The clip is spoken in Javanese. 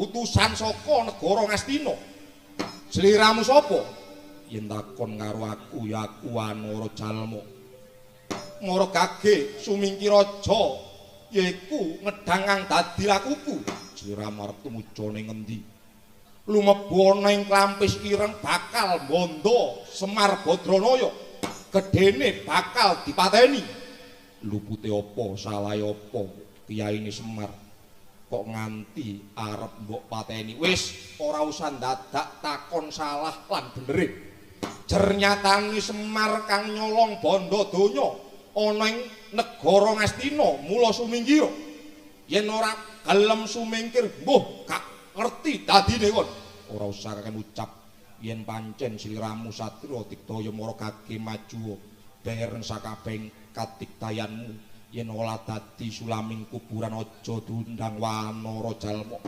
Utusan saka negara Ngastina. Sliramu sapa? Yen takon karo aku ya aku Wanara Jalma. Mara gage sumingkir raja yaiku ngedang kang dadi lakuku. Sliramu arep tumuju ning ngendi? Lumebu ana ing Klampis Ireng bakal bondo Semar Badranaya. Gedene bakal dipateni. Lupute apa, salahe apa kiyaine Semar kok nganti arep mbok pateni? Wis ora usah dadak takon salah lan benere. Jernyatane Semar kang nyolong bondo donya ana ing negara Ngastina mula sumingkira. Yen ora gelem sumingkir mbuh gak ngerti dadine kon. Ora usah kakek ucap yen pancen sliramu satriya digdaya mara gage maju bareng sakabehing kadigdayanmu yen ora dadi sulaming kuburan aja diundang Wanara Jalma.